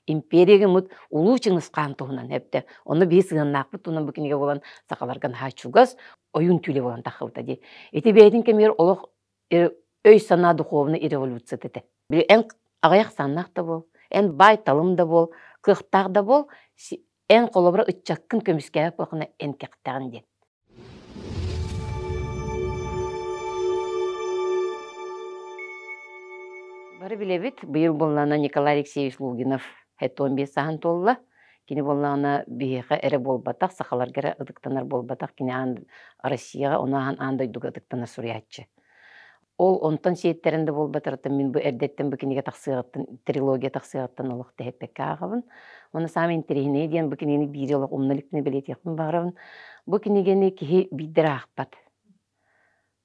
Империя гыммыт Улуу Чыҥыс Хаан туһунан эптэ. Онно биһи сыһыаннаахпыт туһунан бу кинигэ буолан сахаларга наһаа чугас, ойуун түүлэ буолан таххыбыта дии. Ити бэйэтин кэмигэр олох өй-санаа духовный революцията этэ. Били эн аҕыйах саннаах да буол, эн баай-талым да буол, кыахтаах да буол, эн холобура ыччаккын көмүскээбэт буоллаххына эн кэхтэҕин диэн. Бары билэбит, быйыл буоллаҕына Николай Алексеевич Лугинов 75 сааһын туолла. Кини буоллаҕына биһиэхэ эрэ буолбатах, сахаларга эрэ ытыктанар буолбатах, кини аан Россияҕа, ону ааһан аан дойдуга ытыктанар суруйааччы. Ол онтон сиэттэрэн да буолбатарыттан мин бу эрдэттэн бу кинигэ тахсыаҕыттан, трилогия тахсыаҕыттан олох тэһиппэккэ ааҕабын. Уонна саамай интэриэһинэйэ диэн бу кинигэни биири олох умна иликпинэ бэлиэтиэхпин баҕарабын. Бу кинигэни киһи биирдэ эрэ аахпат.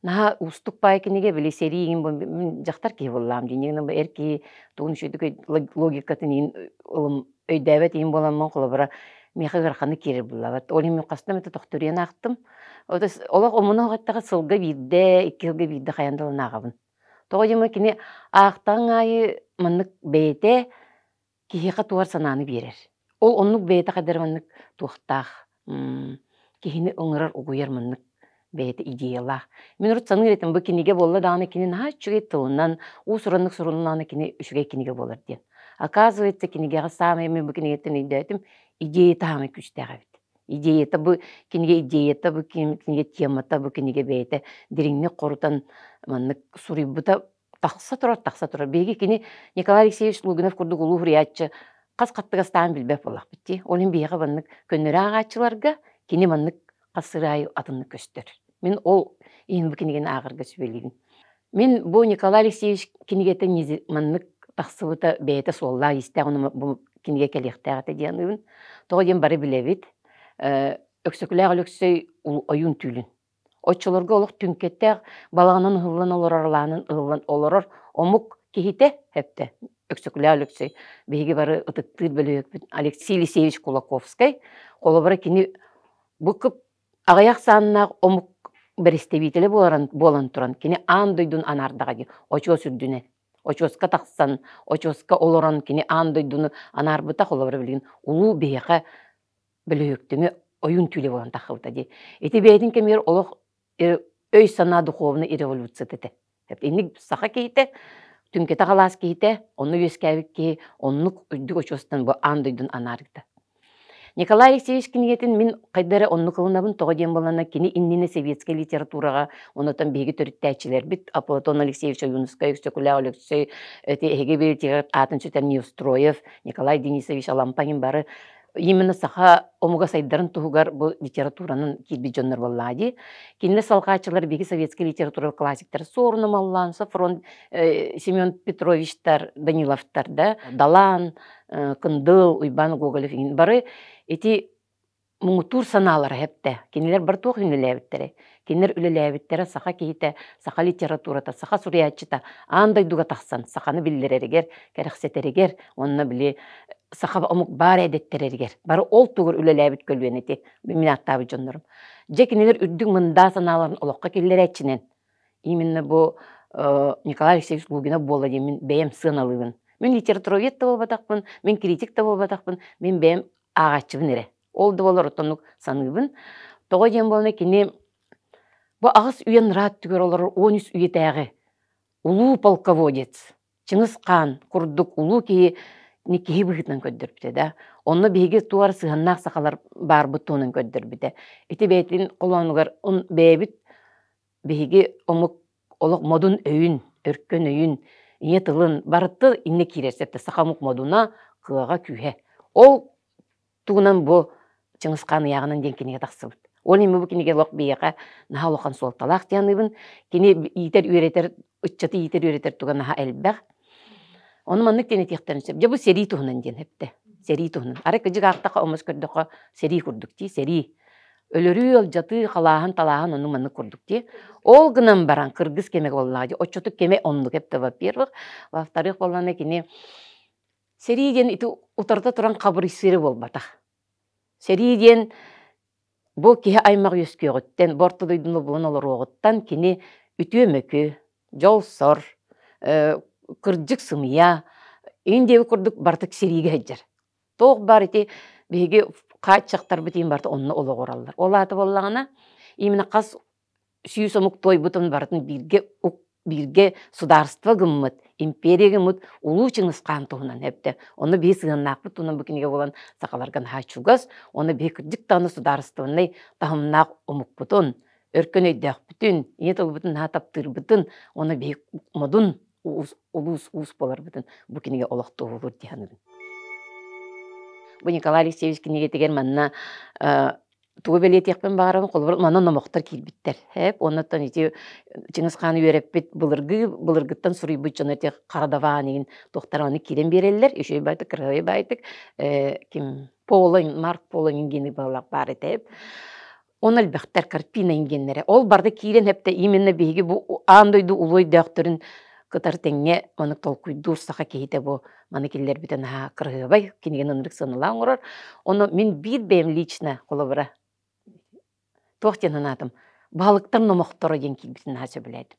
Наһаа уустук баай кинигэ, били сэрии иҥин бу мин дьахтар киһи буоллаҕым дии, инньэ гынан эр киһи тугун үчүгэйдик логикатын иһин ылым өйдөөбөт иһин буоламмын холобура миэхэ ыараханнык киирэр буоллаҕа. Ол иһин мин хаста эмэтэ тохтуруйан аахтым. Олох омуна эттэххэ сылга биирдэ, икки сылга биирдэ хайаан да ылан ааҕабын. Тоҕо диэмэ кини аахтаҕыҥ аайы маннык бэйэтэ киһиэхэ тугар санааны биэрэр. Ол оннук бэйэтэ хайдах маннык туохтаах киһини ыҥырар, угуйар маннык бэйэтэ идеялаах. Мин урут саныыр этим бу кинигэ буолла даҕаны кини наһаа үчүгэй тылынан, уус-ураннык сурулуннаҕына кини үчүгэй кинигэ буолар диэн. Оказывается, кинигэҕэ саамай мин бу кинигэттэн өйдөөтүм, идеята саамай күүстээх эбит. Идеята бу кинигэ идеята бу кинигэ темата бу кинигэ бэйэтэ дириҥник хорутан маннык суруйбута тахса турар, тахса турар. Биһиги кини Николай Алексеевич Лугинов курдук улуу суруйааччы хас хаттыгастаан билбэт буоллахпыт дии. Ол иһин биһиэхэ маннык көннөрү ааҕааччыларга кини маннык хас сыраайы атыннык көстөр. Мин ол иһин бу кинигэни ааҕарга сүбэлиибин. Мин бу Николай Алексеевич кинигэтэ маннык тахсыбыта бэйэтэ суоллаах-иистээх ону бу кинигэ кэлиэхтээх этэ диэн аныыбын. Тоҕо диэн бары билэбит. Өксөкүлээх Өлөксөй ойуун түүлүн. Оччолорго олох түҥкэттээх балаҕанын ыһыллан олорор, лаанын ыһыллан олорор омук киһитэ эптэ. Өксөкүлээх Өлөксөй биһиги бары ытыктыыр бөлүһүөкпүт Алексей Елисеевич Кулаковскай. Холобура кини бу кып аҕыйах сааннаах омук бэрэстэбиитэлэ буолан, буолан туран кини аан дойдуну анаардаҕа дии очуос үрдүнэн очуоска тахсан очуоска олорон кини аан дойдуну анаарбыта холобура билигин улуу биһиэхэ бөлүһүөктүҥү ойуун түүлэ буолан таххыбыта дии ити бэйэтин кэмигэр олох өй-санаа духовный революцията этэ Инник саха киһитэ, түҥкэтэх алаас киһитэ, онно үөскээбит киһи оннук үрдүк очуостан бу аан дойдуну анаарда. Николай Алексеевич кинигэтин мин хайда эрэ оннук ылынабын, тоҕо диэн буоллаҕына кини иннинэ советскай литератураҕа, онотон биһиги төрүттээччилэрбит Платон Алексеевич Ойуунускай, Өксөкүлээх Өлөксөй, эти эһиги билетигэр аатын сүтэр Неустроев, Николай Денисович Алампанин бары именно саха омуга сайдарын туһугар бу литературанан киирбит дьоннор буоллаҕа дии. Кинилэр салҕааччылар биһиги советскай литература классиктара Суорун Омоллоон, Софрон Семен Петровичтар, Даниловтар да, Далан, Кындыл, Уйбаан Гоголев бары ити муҥутуур санаалара эптэ. Кинилэр бары туох үлэлээбиттэрэ? Кинилэр үлэлээбиттэрэ саха киһитэ, саха литературата, саха суруйааччыта аан дойдуга тахсан саханы биллэрэригэр, кэрэхсэтэригэр уонна били саха омук баар эдэттэрэригэр бары ол тугур үлэлээбит көлүөнэ ити мин ааттаабыт дьоннорум. Дьэ кинилэр үрдүк мындаа санааларын олоххо киллэрээччинэн именно бу Николай Алексеевич Лугинов буолла диэн мин бэйэм сыаналыыбын. Мин литературовед да буолбатахпын, мин критик да буолбатахпын, мин бэйэм ааҕааччыбын эрэ. Ол да буоллар оттоннук саныыбын. Тоҕо диэн буолна кини бу аҕыс үйэ ыраат түгэр олорор 13 үйэтээҕи улуу полководец Чыҥыс Хаан курдук улуу киһи киһи быһыытынан көрдөрбүтэ да. Онно биһиги туор сыһыаннаах сахалар баарбыт туһунан көрдөрбүтэ. Ити бэйэтин холоонугар бэйэбит биһиги омук олох модун өйүн, өркөн өйүн, ийэ тылын барыта иннэ киирэр сөптө саха омук модуна, кыаҕа, күүһэ. Ол тугунан бу Чыҥыс Хаан ыйааҕынан диэн кинигэ тахсыбыт. Ол иһин бу кинигэ олох биһиэхэ наһаа улахан суолталаах диэн аныыбын. Кини иитэр-үөрэтэр, ыччаты иитэр-үөрэтэр туга наһаа элбэх. Ону маннык диэн этиэхтэрин сөп. Дьэ бу сэрии туһунан диэн эптэ. Сэрии туһунан. Арай кыдьык аахтахха омос көрдөххө сэрии курдук дии, сэрии. Өлөрүү, алдьатыы, халааһын, талааһын ону маннык курдук дии. Ол гынан баран кыргыз кэмэ буоллаҕа дии. Оччотук кэмэ оннук эптэ во-первых. Во-вторых буоллаҕына кини сэрии диэн ити утарыта туран хабырыйсыыры буолбатах. Сэрии диэн бу киһи аймах үөскүөҕүттэн, бу орто дойдуну булан олоруоҕуттан кини үтүө-мөкү, дьол-сор, кырдьык-сымыйа, иин диэбит курдук барытык сэриигэ сылдьар. Туох баар ити биһиги хааччахтарбыт иин барыта онно олоҕураллар. Ол аата буоллаҕына, именно хас сүүс омук туойбутун барытын бииргэ бииргэ судаарство гыммыт, империя гыммыт Улуу Чыҥыс Хаан туһунан эптэ. Онно биһи сыһыаннаахпыт туһунан бу кинигэ буолан сахаларга наһаа чугас. Онно биһи кырдьык даҕаны судаарыстыбаннай таһымнаах омукпутун, өркөн өйдөөхпүтүн, ийэ тылбытын наһаа таптыырбытын, уонна биһи модун улуус уус буоларбытын бу кинигэ олох туоһулуур дии саныыбын. Бу Николай Алексеевич кинигэтигэр манна тугу бэлиэтиэхпин баҕарабын, холобур, манна номохтор киирбиттэр. Эп, оннуттан ити Чыҥыс Хаан үөрэппит былыргы, былыргыттан суруйбут дьоно ити Харадаваан игин туохтара аны киирэн биэрэллэр. Үчүгэй баайтык, кырыһай баайтык, ким Полонь, Марк Полонь гени баалах баар этэ. Он элбэхтэр Карпина ингеннэрэ. Ол барда киирэн эптэ именно биһиги бу аан дойду улуу өйдөөхтөрүн кытары тэҥҥэ маннык толкуйдуур саха киһитэ бу маны киллэрбитэ наһаа кыраһыабай кинигэни ынырык сыаналаан оҥорор. Ону мин биир бэйэм лично холобура туох диэн санаатым баһылыктар номохторо диэн киирбитин наһаа сөбүлээтим.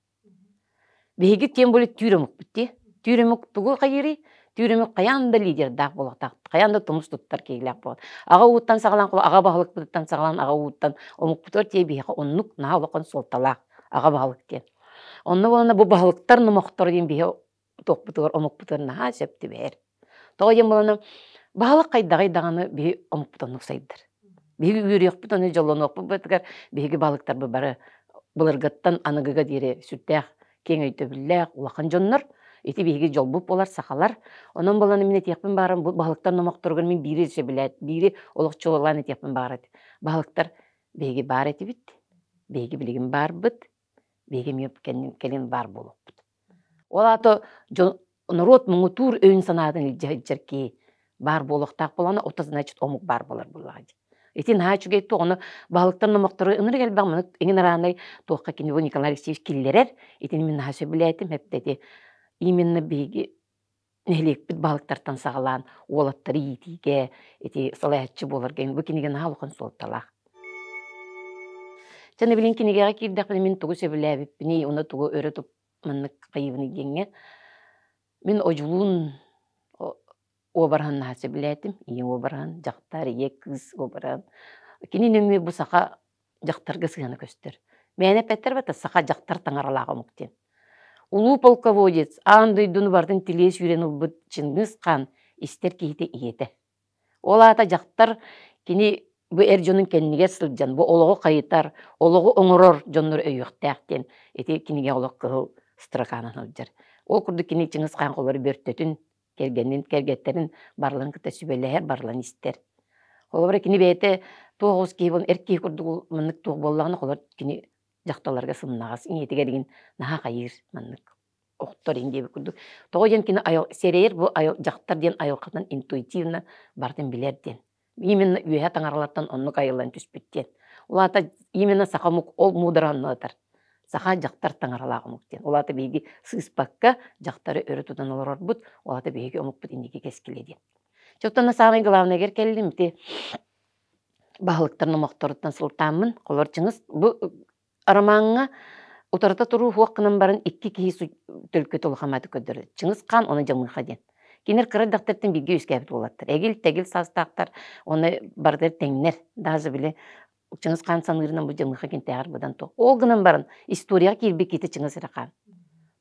Биһиги тем более түүр омукпут дии. Түүр омук тугу хайыырый? Түүр омук хайаан да лидердаах буолуохтаах, хайаан да тумус туттар киһилээх буолар. Аҕа ууттан саҕалаан, аҕа баһылыкпытыттан саҕалаан аҕа ууттан омукпутугар тиийэ биһиэхэ оннук наһаа улахан суолталаах аҕа баһылык диэн. Онно буолана бу баһылыктар номохторо диэн биһи туохпутугар омукпутугар наһаа сөп түбэһэр. Тоҕо диэн буолана баһылык хайдаҕый даҕаны биһи омукпут оннук сайдар. Биһиги үөрүөхпүт ону дьоллонуохпут бытыгар биһиги балыктарбыт бары былыргыттан аныгыга диэри сүрдээх киэҥ өйдөбүллээх улахан дьоннор. Ити биһиги дьолбут буолар сахалар. Онон буолан мин этиэхпин баҕарам бу баһылыктар номохторугар мин биири сөбүлээт, биири олох чуолаан этиэхпин баҕарат. Баһылыктар биһиги баар этибит, биһиги билигин баарбыт, биһиги эмиэ кэлин баар буолуохпут. Ол аата дьон норуот муҥутуур өйүн-санаатын илдьэ сылдьар киһи баар буолуохтаах буоллаҕына, ото значит омук баар буолар буоллаҕа дии. Ити наһаа үчүгэй туох, ону баһылыктар номохтору ынырык элбэх маны иҥин араанай туохха кини бу Николай Алексеевич киллэрэр. Итини мин наһаа сөбүлээтим, эппэти. Именно биһиги нэһилиэкпит баһылыктартан саҕалаан уолаттары иитиигэ ити салайааччы буоларга бу кинигэ наһаа улахан суолталаах. Чэ, билин кинигэҕэ киирдэхпинэ мин тугу сөбүлээбиппиний, уонна тугу өрө туп маннык хайыыбыный диэҥҥэ мин одьулуун уобараһын наһаа сөбүлээтим. Ийэ уобараһын, дьахтар, ийэ, кыыс уобараһын. Кини нөҥүө бу саха дьахтарга сыһыана көстөр. Мээнэ эппэттэр бата саха дьахтар таҥаралаах омук диэн. Улуу полководец аан дойдуну барытын тилиэ сүүрэн ылбыт Чингис хаан истэр киһитэ ийэтэ. Ол аата дьахтар кини бу эр дьонун кэннигэр сылдьан бу олоҕу хайытар, олоҕу оҥорор дьоннору өйүөхтээх диэн ити кинигэ олох кыһыл строканан сылдьар. Ол курдук кини Чыҥыс хаан холору бөртөтүн, кэргэнин, кэргэттэрин барыларын кытта сүбэлэһэр, барыларын истэр. Холобура кини бэйэтэ туох оҕус киһи буолан, эр киһи курдук маннык туох буоллаҕына, холор кини дьахталларга сымнаҕас, ийэтигэр игин наһаа хайыыр маннык охтор иһин диэбит курдук. Тоҕо диэн кини айыл сэрэйэр бу айыл дьахтар диэн айылҕатынан интуитивно барытын билэр диэн. Именно үөһэ таҥаралартан оннук айыллан түспүт диэн. Ол аата именно саха омук ол муудараһын онно Саха дьахтар таҥаралаах омук диэн. Ол аата биһиги сыыспакка дьахтары өрө тутан олорорбут, ол аата биһиги омукпут инники кэскилэ диэн. Чэ, оттон самый главныйгар кэллим ити баһылыктар номохторуттан сылтааммын, холор Чыҥыс бу Ромаҥҥа утарыта туруу суох гынан баран икки киһи төлкөтө улахамматы көрдөрөр. Чыҥыс Хаан уонна Дьамыыха диэн. Кинилэр кыра эрдэхтэриттэн бииргэ үөскээбит уолаттар. Эгил-тэгил саастаахтар уонна барытыгар тэҥнэр. Даже били Чыҥыс Хаан саныырынан бу Дьамыыха кинтээҕэр быдан туох. Ол гынан баран историяҕа киирбит киһитэ Чыҥыс эрэ хаан.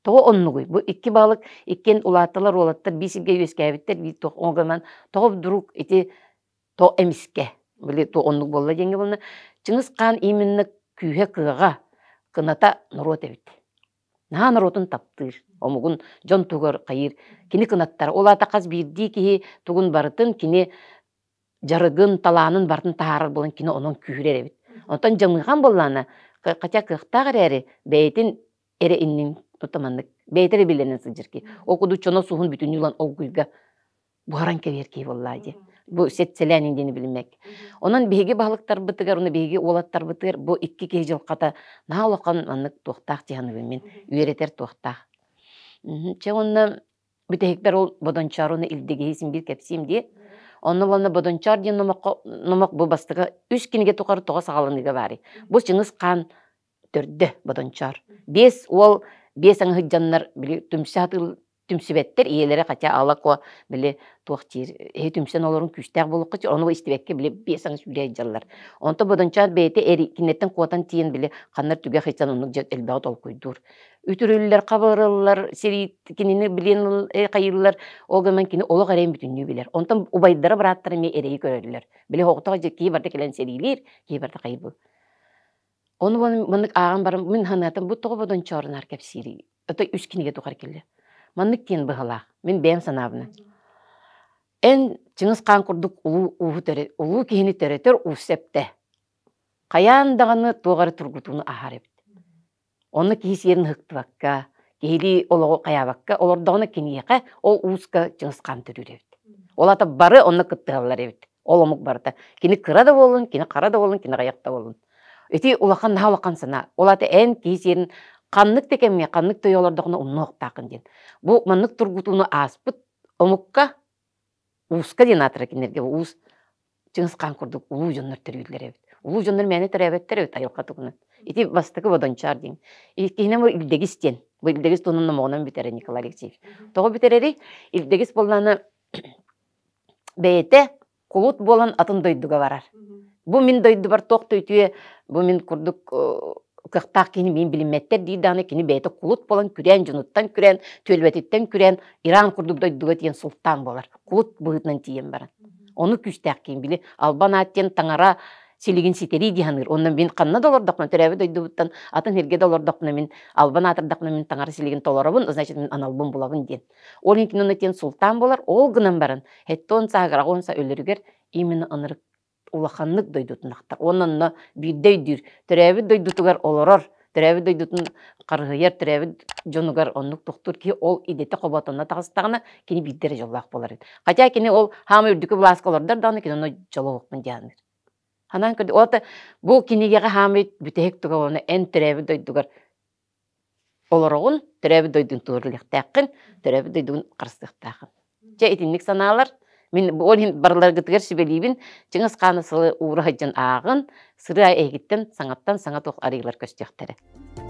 Тоҕо оннугуй? Бу икки балык иккиэн улаатталар уолаттар биир сиргэ үөскээбиттэр, биир туох ол гынан тоҕо вдруг ити то эмискэ били то оннук буолла диэҥҥэ буолна Чыҥыс Хаан именно күүһэ-кыаҕа кыната норуот эбит. Наһаа норуотун таптыыр, омугун дьон тугар хайыыр. Кини кынаттара. Ол аата хас биирдии киһи тугун барытын кини дьарыгын, талаанын барытын таһаарар буолан кини онон күүһүрэр эбит. Онтон Дьамыхан буоллаана хотя кыахтаах эрээри бэйэтин эрэ иннин тута маннык бэйэтэ эрэ билэнэн сылдьар киһи. Ол курдук чоно суһун бүтүннүү ылан олгуйга буһаран кэбиһэр киһи буоллаа дии. Бу сетселээнин диэни билиммэк. Онон биһиги баһылыктарбытыгар, уонна биһиги уолаттарбытыгар бу икки киһи дьылҕата наһаа улахан маннык туохтаах дии саныыбын мин. Үөрэтэр туохтаах. Чэ уонна бүтэһикпэр ол Бодончооруну илдигиһи син биир кэпсиим дии. Онно уонна Бодончоор диэн номоххо номох бу бастакы үс кинигэ тухары тоҕо саҕаланыыга баарый. Бу Чыҥыс Хаан төрдө Бодончоор. Биэс уол биэс аҥы сылдьаннар били түмсэ сатыыл Түмсүбэттэр, ийэлэрэ хотя ала-куо били туох диир, эһи түмсэн олорун күүстээх буолуохха ону истибэккэ били биэс аҥы сүүрэ сылдьаллар. Онтон Бодончоор бэйэтэ эри киниттэн куотан тиийэн били ханна түгэх ыйтан оннук дьэ элбэҕи толкуйдуур. Үтүрүллэр, хабырыллар, сирии кинини билиэн хайыыллар, ол гынан кини олох эрэйин бүтүннүү билэр. Онтон убайдара, бырааттара эмиэ эрэйи көрөллөр. Били оҕотох дьэ киһи барыта кэлэн сэриилиир, киһи барыта хайбыл. Ону маннык ааҕан баран мин санаатым бу тоҕо Бодончоорунаар кэпсиирий? Ото үс кинигэ тухары кэллэ. Маннык диэн быһалаах. Мин бэйэм санаабынан. Эн Чыҥыс Хаан курдук улуу ууһу төрө, улуу киһини төрөтөр уус сөптө. Хайаан даҕаны туох эрэ тургутууну аһар эбит. Онно киһи сиэрин ыһыктыбакка, киһилии олоҕу хайаабакка олордоҕуна киниэхэ ол ууска Чыҥыс Хаан төрүүр эбит. Ол аата бары онно кыттыһаллар эбит. Ол омук барыта. Кини кыра да буоллун, кини хара да буоллун, кини аҕыйах да буоллун. Ити улахан, наһаа улахан санаа. Ол аата эн киһи сиэрин ханнык да кэмҥэ, ханнык да олордоҕуна умнуохтааххын диэн. Бу маннык тургутууну ааспыт омукка ууска диэн аатыра кинилэргэ уус Чыҥыс Хаан курдук улуу дьоннор төрүүллэр эбит. Улуу дьоннор мээнэ төрөөбөттөр эбит айылҕа тугунан. Ити бастакы Бодончоор диэн. Иккиһинэн бу Илдэгис диэн. Бу Илдэгис туһунан номоҕунан бүтэрэ Николай Алексеевич. Тоҕо бүтэрэрий? Илдэгис буоллаҕына бэйэтэ кулут буолан атын дойдуга барар. Бу мин дойдубар туох да үтүө, бу мин курдук кыахтаах киһини мин билиммэттэр диир даҕаны кини бэйэтэ кулут буолан күрээн дьонуттан күрээн, түөлбэтиттэн күрээн Иран курдук дойдуга тиийэн султаан буолар. Кулут быһыытынан тиийэн баран. Ону күүстээх киһи били албан аат диэн таҥара силигин ситэрии дии саныыр. Онно мин ханна да олордохпуна, төрөөбүт дойдубуттан атын сиргэ да олордохпуна мин албан аатырдахпына мин таҥара силигин толоробун, значит мин аналбын булабын диэн. Ол иһин кинини диэн султаан буолар, ол гынан баран хэттон саагара онса өлөрүгэр именно ынырык улаханнык дойдутун ахтар. Уонна онно биирдэ өйдүүр, төрөөбүт дойдутугар олорор, төрөөбүт дойдутун харыһыйар, төрөөбүт дьонугар оннук тохтуур киһи ол идэтэ хоботонно таҕыстаҕына кини биирдэ эрэ дьоллоох буолар эбит. Хотя кини ол хаама үрдүкү былааска олордор даҕаны кини онно дьоло суохпун диэн саныыр. Ханаан көрдө, ол бу кинигэҕэ хаамай бүтэһик туга уонна эн төрөөбүт дойдугар олороҕун, төрөөбүт дойдуҥ туоруллуохтааххын, төрөөбүт дойдугун харыстыахтааххын. Чэ, итинник санаалар. Мин ол иһин барыларгытыгар сүбэлиибин, Чыҥыс Хааны сылы уура сылдьан ааҕын, сырыы эһигиттэн саҥаттан саҥа туох арыылар көстүөхтэрэ.